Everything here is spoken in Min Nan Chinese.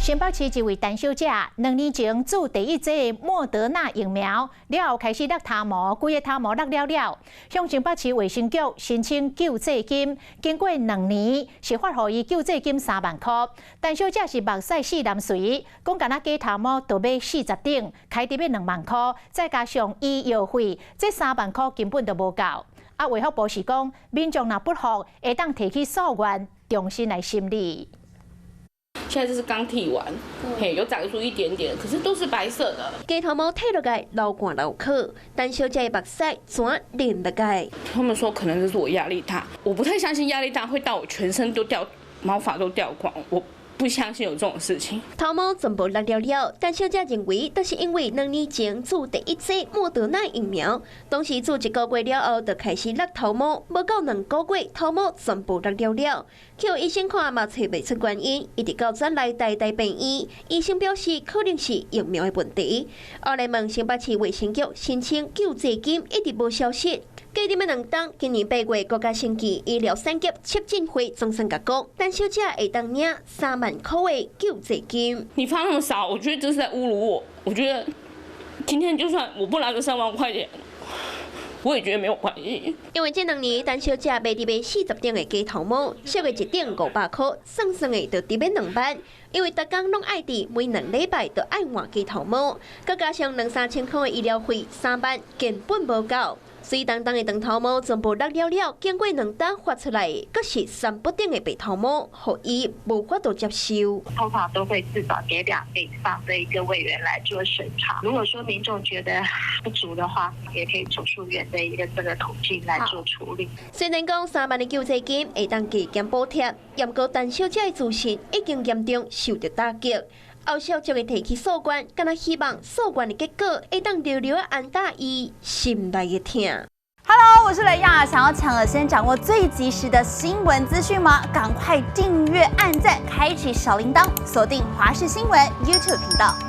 新北市一位陳小姐，2年前注第一劑莫德納疫苗，了後開始落頭毛，規个頭毛落了了，向新北市衛生局申請救濟金，經過兩年是發予伊救濟金3萬箍。陳小姐是目屎四南隨，講干焦假頭毛就買40頂，開佇欲2萬箍，再加上醫藥費，這三萬箍根本就無夠。啊，衛福部是講，民眾若不服，會當提起訴願，重新來審理。現在這是剛剃完，嘿，有長出一點點，可是都是白色的。雞頭毛剃落來流汗流口，陳小姐的目屎怎連落來？他們說可能就是我壓力大，我不太相信壓力大會到我全身都掉毛髮都掉光，我不相信有這種事情。頭毛全部落了了，陳小姐認為，這是因為2年前注第一劑莫德納疫苗，當時注一個月了後就開始落頭毛，無夠2個月頭毛全部落了了。去予醫生看嘛，揣袂出原因，一直到轉來台大病院，醫生表示可能是疫苗的問題。後來問新北市衛生局申請救濟金，一直無消息。過入欲2冬，今年8月，國家生技醫療產業促進會總算共講，陳小姐會當領3萬箍的救濟金。你發那麼少，我覺得這是在侮辱我。我覺得今天就算我不拿這3萬塊錢，我也覺得沒有關係。因為這兩年，陳小姐賣佇賣40頂的雞頭毛，俗的一頂500箍，算算的就佇欲2萬。因為逐工攏愛佇每2禮拜就愛換雞頭毛，閣加上兩三千箍的醫療費，三萬根本無夠。水當當的長頭毛全部落了了，經過2冬發出來，閣是三不頂的白頭毛，予伊無法度接受。通常都會至少給兩個以上的一個委員來做審查。如果說民眾覺得不足的話，也可以走訴願的一個這個途徑來做處理。雖然講三萬的救濟金會當加減補貼，毋過陳小姐的自信已經嚴重受著打擊。後續將會提起訴願，敢若希望訴願的結果會當牢牢安撫伊心內的疼。 Hello，我是雷亞，想要搶先掌握最及時的新聞資訊嗎？趕快訂閱、按讚、開啟小鈴鐺，鎖定華視新聞 YouTube 頻道。